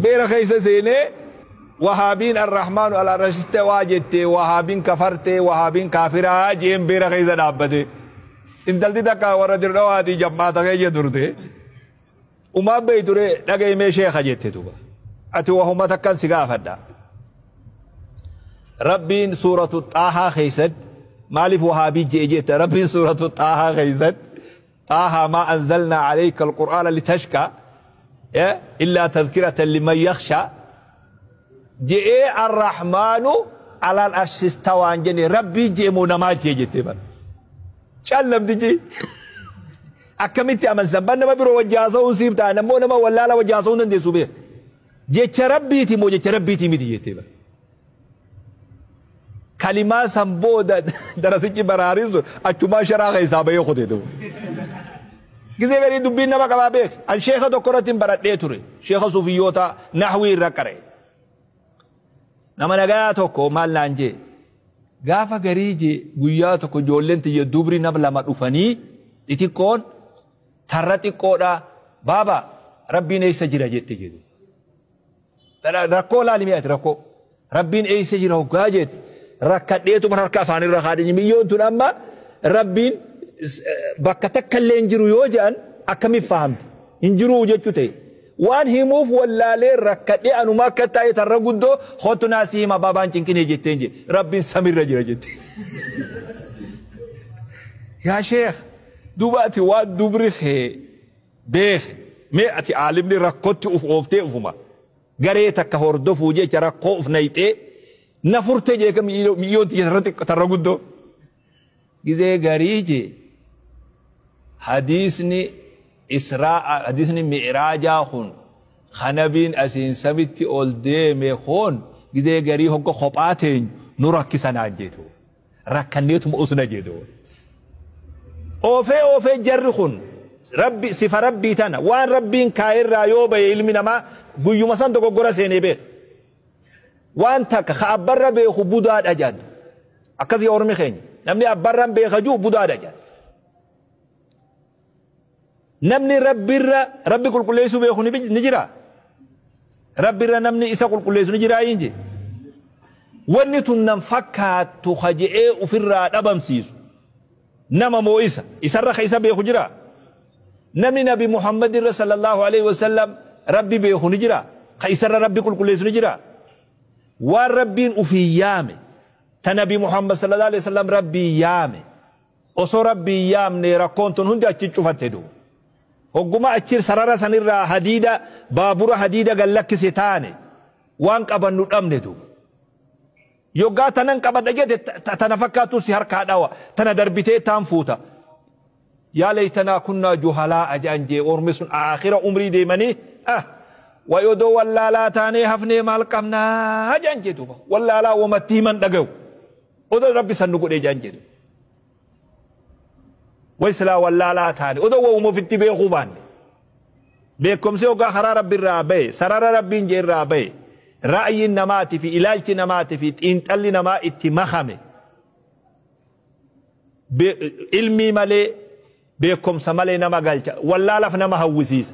Beera keessa seenee wahaabiin arrahmaanu ala arshiste waa jettee, wahaabiin kafartee, wahaabiin kaafiraa jeen beera keessa dhaabbate. Intalti takka warra dirdhawaatii jammaata keessa turte. Umaan beeyture dhaga'imee sheeka jette tuba. Ati wahuma takkan si gaafadha. Rabbiin suuratu Xaahaa keessatti maaliif wahaabii je'e jette? Rabbiin suuratu Xaahaa keessatti Xaahaa maa anzalnaa alayka alqur'aana litashqa illaa tadhkiratan liman yakhsha je'ee arrahmaanu alal arshi istawaan jenne Rabbii je'e moo namaa je'e jettee bara. Cal namtichi akkamitti amansan ban nama biroo wajji haasa'uun siif ta'a nammoo nama wallaala wajji haasa'uun dandeessu beeka. Jecha Rabbiiti moo jecha Rabbiiti miti jettee bara. Kalimaa san booda darasichi baraariin sun achumaa sharaa keessaa bahee kutee ta'u. Gizee garii dubbiin nama qabaa beek. An sheeka tokko irratti hin baradhee ture. Sheeka suufiyyoota nahwii irra qara'e. Nama nagayaa tokko maal naan jee. Gaafa garii jee guyyaa tokko ijoolleen tiyya dubri nama lama dhufanii xixiqqoon tarra xiqqoodha. Baaba Rabbiin eessa jira jette jedhu. Rakkoo laali mi'aati rakkoo. Rabbiin eessa jira hoggaa jette. Rakkadheetuma harka afaanirra kaadhinyi miyyoon tun amma Rabbiin bakka takka illee hin jiru yoo jedhan akkamiif fahamte hin jiruu jechuu ta'e. Waan himuuf wallaalee rakkadhee anuma akka ta'e tarra guddoo kottu naa si hima baabaan cinqinee jetteen jedhe Rabbiin samiirra jira jette. Yaa sheekh duuba ati waan dubri kee beeke mee ati aalimni rakkotti uf ooftee ufuma garee takka hordofuu jecha rakkoo uf nayxee na furte jeeka miyyoon tiyya tarra guddoo. Gizee garii jee hadiisni Israa hadiisni mi'raajaa kun kanabiin asiin samitti ol deeme kun gizee garii hogga kophaa teenyu nu rakkisanaan jeetu. Rakkanneetuma usna jeetu. Oofee oofee jarri kun Rabbi sifa Rabbii tana waan Rabbiin kaayirraa yoo bahe ilmi namaa guyyuma san dogoggora seenee beeka. Waan takka ka abbarra beeku budaadha jedhan. Akkasii ormi keenya. Namni abbarraan beeka jiru budaadha jedhan. Namni Rabbirra Rabbi qulqulleessuu beeku ni jira. Rabbirra namni isa qulqulleessu ni jira hin jee. Wanni tun nan fakkaattu ka je'ee ofirraa dhabamsiisu. Nama moo isa isarra ka isa beeku jira. Namni Nabi Muhammad irra sallallahu alaihi wasallam Rabbi beeku ni jira. Ka isarra Rabbi qulqulleessu ni jira. Waan Rabbiin ufii yaame ta Nabi Muhammad sallallahu alaihi wasallam Rabbii yaame osoo Rabbii yaamne rakkoon tun hundi achi cufatte du. Hogguma achi sarara sanirraa hadiida baabura hadiida gallakkise taane waan qabannu dhabne du. Yoggaa tanan qabadha jette tana fakkaatu si harkaa dhawa tana darbitee taan fuuta. Yaa laytanaa kunnaa juhalaa jedhan jee ormi sun aakhira umrii deemanii way odoo wallaalaa taanee hafnee maal qabnaa jedhan jee duuba wallaalaa wamatti himan dhagahu odoo Rabbi san nu godhee jedhan jee duuba. Way silaa wallaalaa taane odoo wawuma ofitti beekuu baanne. Beekumsi hoggaa karaa Rabbi irraa bahe sarara Rabbiin jee irraa bahe ra'yiin namaatii fi ilaalchi namaatii fi xiinxalli namaa itti makame ilmii malee beekumsa malee nama galcha wallaalaaf nama hawwisiisa.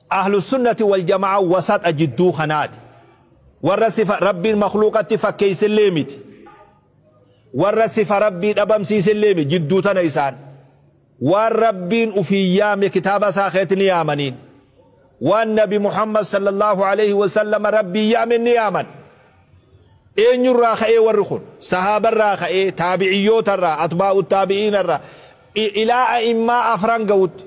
Ahlu sunnati wal jamaa wasaxa jidduu kanaati. Warra sifa Rabbiin makhluuqatti fakkeessillee miti. Warra sifa Rabbii dhabamsiisillee miti jidduu tana isaan. Waan Rabbiin ufii yaame kitaaba isaa keetti ni yaamaniin. Waan Nabi Muhammad sallallahu alaihi wasallam Rabbii yaame ni yaaman. Eenyurraa ka'ee warri kun sahaabarraa ka'ee taabiciyyootarraa atbaa'u taabi'iinarraa ilaa a'immaa afran ga'utti.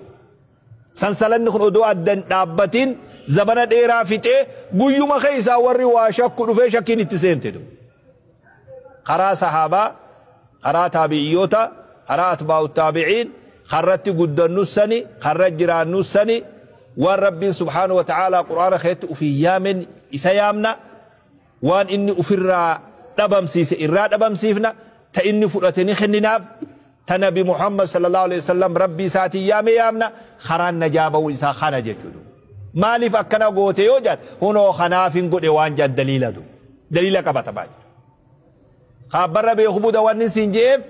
Sansalanni kun odoo addan dhaabbatiin zabana dheeraa fixee guyyuma keessaa warri waa shakku dhufee shakkiin itti seente. Karaa sahaabaa, karaa taabiciyyoota, karaa atbaa'u taabiciin, karratti guddannussani, karra jiraannussani, waan Rabbiin subhaanahu wa ta'aalaa Qur'aana keessatti ufii yaamen isa yaamna, waan inni ofirraa dhabamsiise irraa dhabamsiifna, ta inni fudhate ni kenninaaf, ta Nabi Muhammad sallallahu alaihi wasallam Rabbii isaatiin yaame yaamna, karaan najaa ba'uu isaa kana jechuudha. Maaliif akkana goote yoo jedhan hunoo kanaaf hin godhe waan jedhan daliila du. Daliila qabata baay'ee. Kaabbarra beeku buda wanni siin je'eef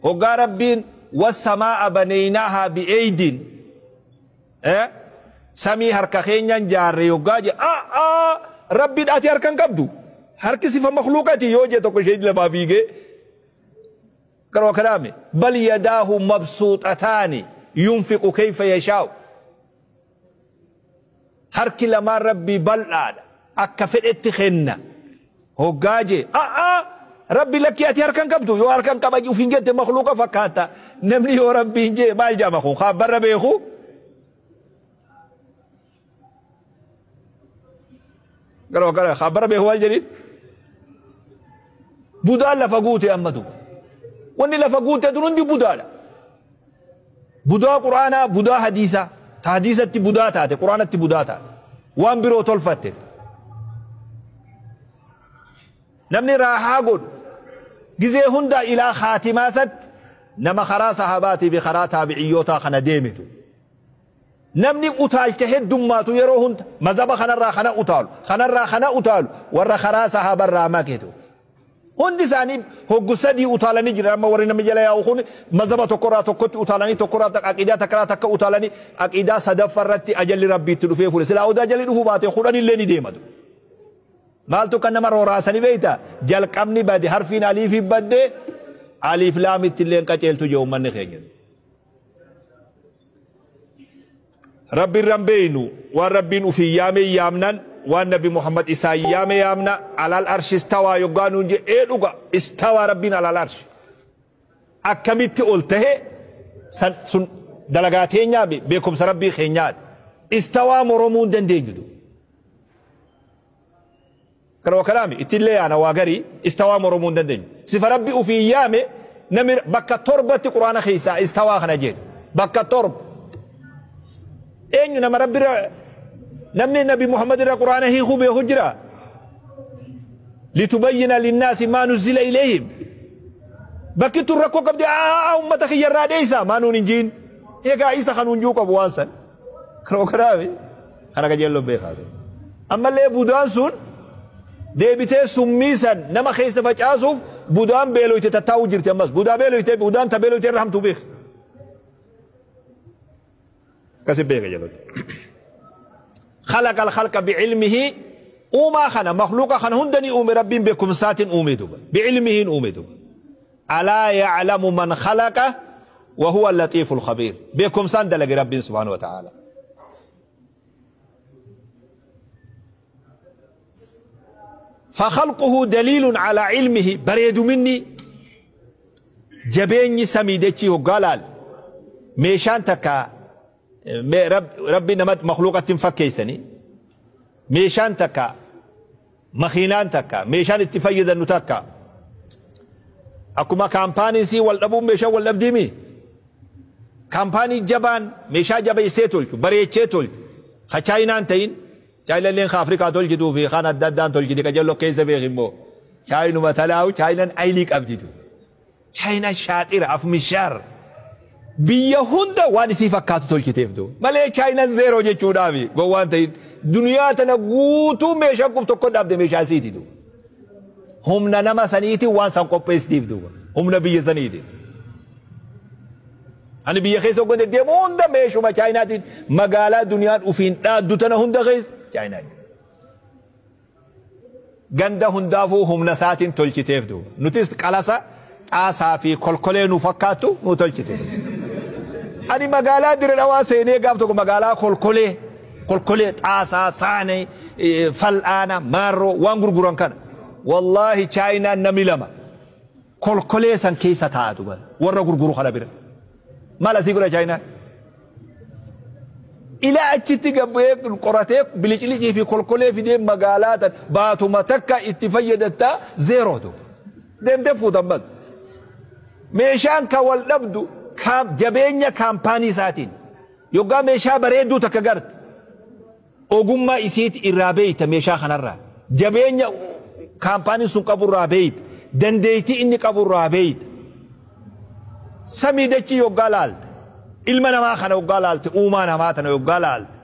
hoggaa Rabbiin wassamaa'a baneynaahaa bi'eeydin Samii harka keenyaan jaarre yoggaa je aa rabbiin ati harka hin qabdu harki sifa makhluuqati yoo je tokko ishee lafaa fiigee garuu kalaame bal yadaahu mabsuuxataani yunfiqu kayfa yashaa'u. Harki lamaan rabbii bal'aadha akka fedhetti kenna hoggaa je aa rabbi lakkii ati harka hin qabdu yoo harka hin qaba ufiin jette makhluuqa fakkaata namni yoo rabbiin jee maal jaama kun kaabbarra beeku. Garuu gara kaabbarra beeku maal jedhin budaan lafa guute ammatu wanni lafa guute tun hundi budaadha. Budaa quraanaa budaa hadiisaa ta hadiisatti budaa taate quraanatti budaa taate waan biroo tolfatte. Namni raahaa godhu gizee hunda ilaa khaatimaasatti nama karaa sahabaatii fi karaa taabiciyyootaa kana deemitu. Namni utaalcha heddummaatu yeroo hunda mazhaba kanarraa kana utaalu kanarraa kana utaalu warra karaa sahabarraa maketu. Hundi isaanii hoggu sadii utaalanii jiran amma warri namni jala yaa'u kun mazhaba tokkorraa tokkotti utaalanii tokkorraa aqiidaa takkarraa takka utaalanii aqiidaa sadaffarratti ajalli rabbiitti dhufee fuule silaa odaa ajalli dhufuu baate kudhanillee ni deematu. Maaltu kan nama rooraasanii beeyta jalqabni bade harfiin aliifi badde aliif laamitti illee qaceeltu jee uummanni keenya. Rabbiin ran beeynu waan rabbiin ufii yaame yaamnan waan nabi Muhammad isaa yaame yaamna alal arshi istawaa yoggaa nuun jee ee dhuga istawaa rabbiin alal arshi akkamitti ol tahe sun dalagaa teenyaa beekumsa rabbii keenyaati istawaa moromuu hin dandeenyu. Kana kalaami ittillee yaana waa garii istawaa moromuu hin dandeenyu. Sifa rabbi ufii yaame namni bakka torbatti quraana keessaa istawaa kana jedhu bakka torba. Eenyu nama rabbi namni nabi Muhammad irra quraana hiikuu beeku jira. Litubayyina linnaasi maa nuzzila ilayhim. Bakki tun rakkoo qabdi aa ummata kiyya irraa dheeysa maa nuun hin jiin. Egaa isa kan hunjuu qabu waan san. Kana kalaami kana qajeelloon beekaa. Ammallee budaan sun deebitee summii san nama keessa facaasuuf budaan beeloyte tattaa'uu jirti ammas budaa beeloyte budaan ta beeloyte irra hamtuu beek akkasi beeka jedhutti. Khalaqa al-khalqa bi'ilmihi uumaa kana makhluuqa kana hunda ni uume rabbiin beekumsaatiin uume duba bi'ilmihiin uume duba. Alaa ya'lamu man khalaqa wa huwa al-latiifu al-khabiir beekumsaan dalage rabbiin subhaanahu wa ta'aala. فخلقه دليل على علمه بريد مني جبيني سميدتي وقالال ميشان تكا رب ربي نمت مخلوقة فكيسني ميشان تكا مخينان تكا ميشان اتفيد النتكا أكما كامباني سي والأبو ميشان والأبديمي كامباني جبان ميشان جبي سيتولك بريد خشاينان تين chaayinalleen ka Afrikaa tolchituu fi kan adda addaan tolchiti qajeello keessa beek immoo chaayinuma talaa'u chaayinaan aylii qabditu. Chaayinaan shaaxira afmishaar biyya hunda waan isii fakkaatu tolchiteef du malee chaayinaan zeeroo jechuudhaafi gowwaan ta'in duniyaa tana guutuu meeshaa qub tokko dhaabde meeshaa isiiti du. Humna nama saniitiin waan san qopheessitiif duuba humna biyya saniitiin. Ani biyya keessa hoggan deddeemu hunda meeshuma chaayinaatiin magaalaa duniyaan ufiin dhaaddu tana hunda keessa chaayinaa jira. Ganda hundaafuu humna isaatiin tolchiteef duuba. Nutis qalasa xaasaa fi kolkolee nu fakkaattu nu tolchite. Ani magaalaa Dirre Dhawaa seenee gaaf tokko magaalaa kolkolee kolkolee xaasaa saanee fal'aana maarroo waan gurguran kana. Wallaahi chaayinaan namni lama kolkolee san keessa taa'atu bara warra gurguru kana bira. Maal asii godha chaayinaan? Ilaa achitti gabbu'ee qoratee biliclicii fi kolkolee fidee magaalaa tan baatuma takka itti fayyadatta zeerootu. Deemtee fuutan bas. Meeshaan kan wal dhabdu jabeenya kaampaanii isaatiin yoggaa meeshaa bareedduu takka garte ogummaa isiiti irraa beeyta meeshaa kanarraa jabeenya kaampaaniin sun qaburraa beeyta dandeettii inni qaburraa beeyta. Samii dachii yoggaa laalte ilma namaa kana yoggaa laalte uumaa namaa tana yoggaa laalte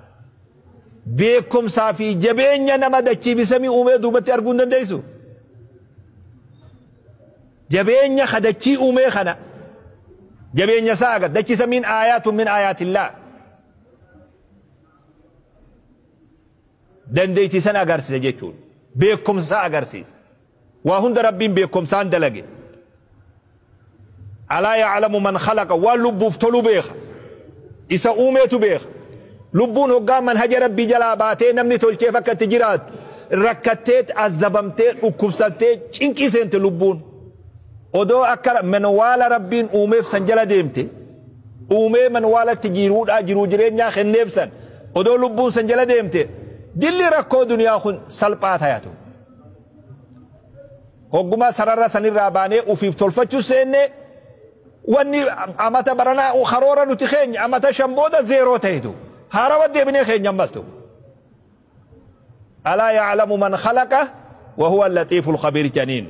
beekumsaa fi jabeenya nama dachii fi samii uumee duubatti arguu hin dandeessu. Jabeenya dachii uumee kana jabeenya isaa agarta dachii samiin aayaatun min aayaatillah. Dandeeytii san agarsiisa jechuudha. Beekumsa agarsiisa. Waa hunda Rabbiin beekumsaan dalage. Alaa ya'lamu man khalaqa waan lubbuuf tolu beeka. Isa uumeetu beeka. Lubbuun hoggaa manhaja Rabbii jalaa baatee namni tolcheef akka itti jiraattu rakkattee azabamtee dhukkubsattee cinqii seente lubbuun. Odoo akka manwaala Rabbiin uumeef san jala deemte uumee manwaalatti jiruudhaa jiruu jireenyaa kenneef san odoo lubbuun san jala deemte dilli rakkoo duniyaa kun salphaa tayatu. Hogguma sarara sanirraa baanee ufiif tolfachuu seenne wanni amata baranaa karoora nuti keenya amata 5 booda 0 ta'etu haarawa deebinee keenya ammas ta'u. Alaa ya'lamu man khalaqa wa huwa al-latiiful khabiir janiin.